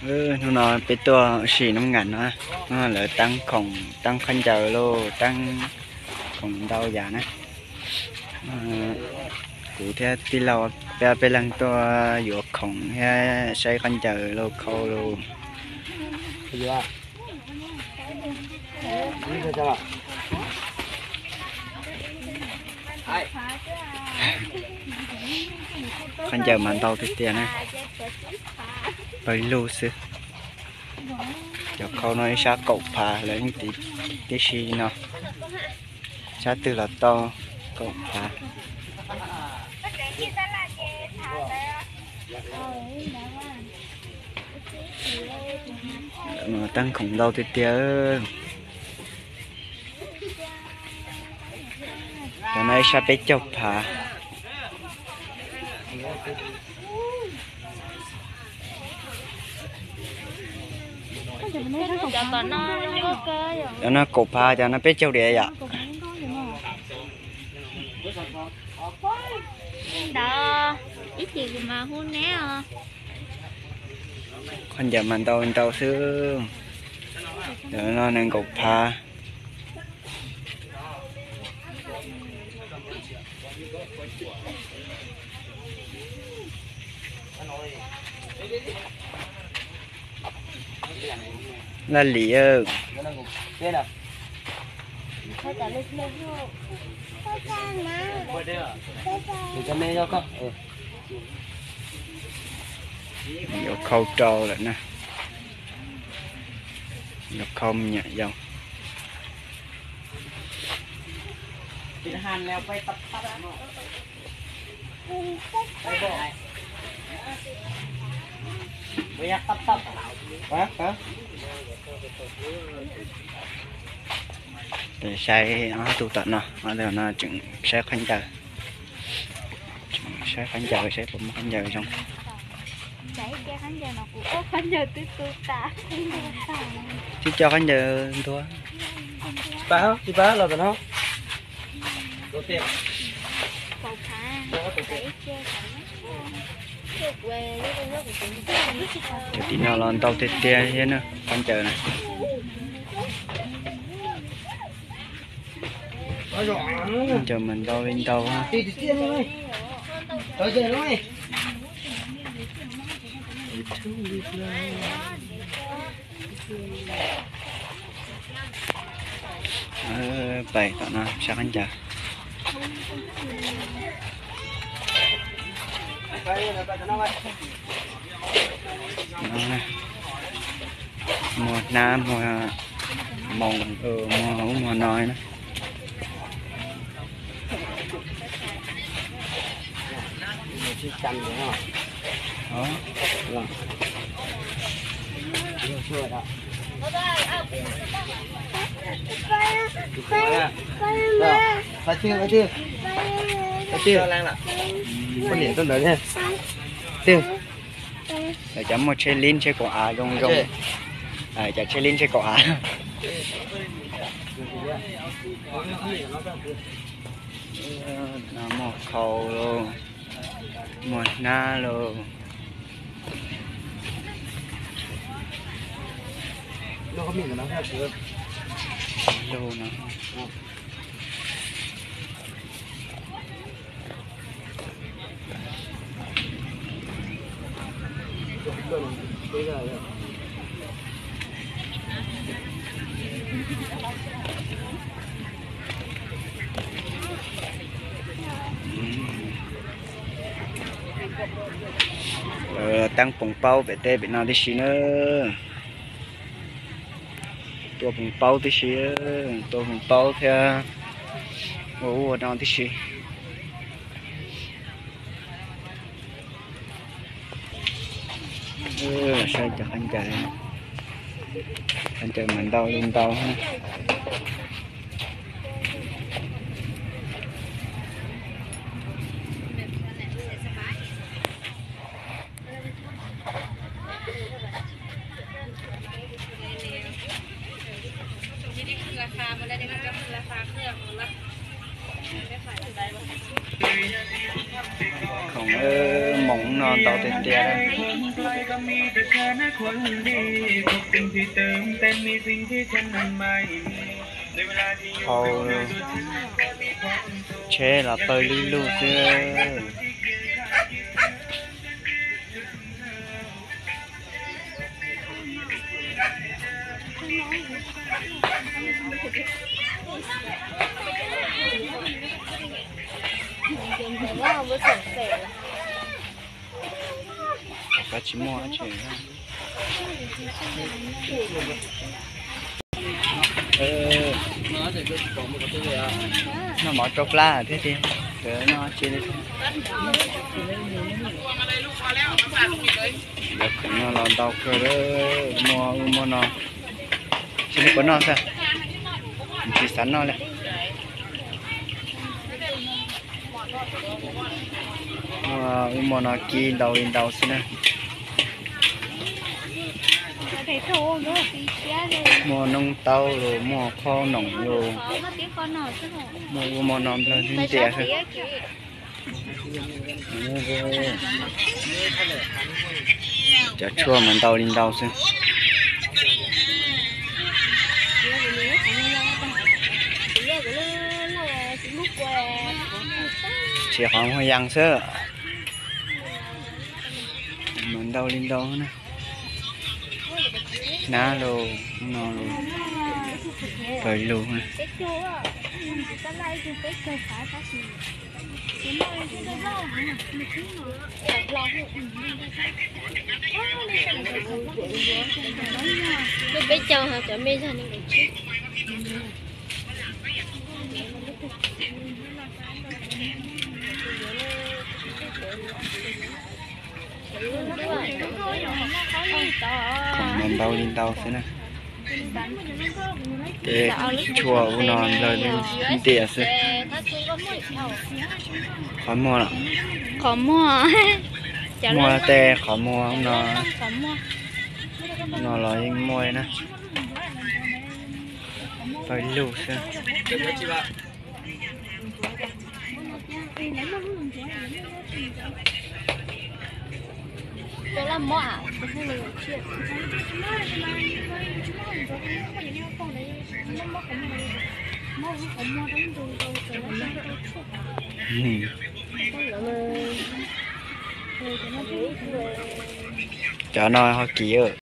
Hnub no peb tuaj sim Nab Ngas no, hnub no lawv teeb khoom, teeb khaub ncaws lauj, teeb khoom ntau yam na. Kuv thiab tij laug peb, peb leeg tuaj yuav khoom thiab saib khaub ncaws lauj, khau lauj. Khaub ncaws mas ntau tiag tiag na, pawg lug xwb. Cov khau no ib sab kaum phav, lawv yeej tiv tib si no, sab twg los tau, kaum phav. Teeb khoom ntau tiag tiag. Cov no ib sab peb caug phav. Cov no kaum phav, cov no peb caug diam yom. Khaub ncaws mas ntau ntau xwb. Cov no nees nkaum phav. Laj lim. Yuav khau rau lawm na. Yuav khau me nyuam yaus. Saib ob tug tom no, ob tug no tseem saib khaub ncaws, saib khaub ncaws, saib puas muaj khaub ncaws zoo. Twb coj khaub ncaws ntuag. Tsis pab, tsis pab los tom no. Cov tim no los ntau tiag tiag thiab na, khaub ncaws na. Khaub ncaws mas ntau li ntau. Pais tom no saib khaub ncaws. Muag hnab, muag moos, muag ub muag no na. Cov muaj tsheb lib tsheb kaum av zoo zoo. Cov tsheb lib tsheb kaum av. Muag khau lauj, muag hnab lauj. Teeb poos paub pem teb pem no tib si na. Tua poos paub tib si, tua poos paub thiab ua ub ua no tib si. Saib cov khaub ncaws, khaub ncaws mas ntau li ntau. Khoom moos no ntau tiag tiag. Hau, tsheb los pawg lug lug xwb. Koj tsis muaj tsev. Noj mov rau plab thiab tiag. Noj tsis li. Lawv khoom no los ntau kawg, muaj ub muaj no. Tsis li puas noj xwb, tsis xav noj li. Muaj ub muaj no kib ntau li ntau xwb na. Muaj noob taub los, muaj qhob noom los, muaj ub muaj no nplawg ntias xwb. Cov tshuaj mas ntau li ntau xwb. Tsis qhov muag yas xwb. Mas ntau li ntau na. Hnab los no los pawg lug. Lub peb caug, cov me zog nees nkaum tsib. Khoom no ntau li ntau xwb na. Ces tshuaj ub no nplawg ntias xwb. Qhov muag, qhov muag, muaj tej qhov muag no, no los yeej muaj na. Pawg lug xwb. Cov no ho kim.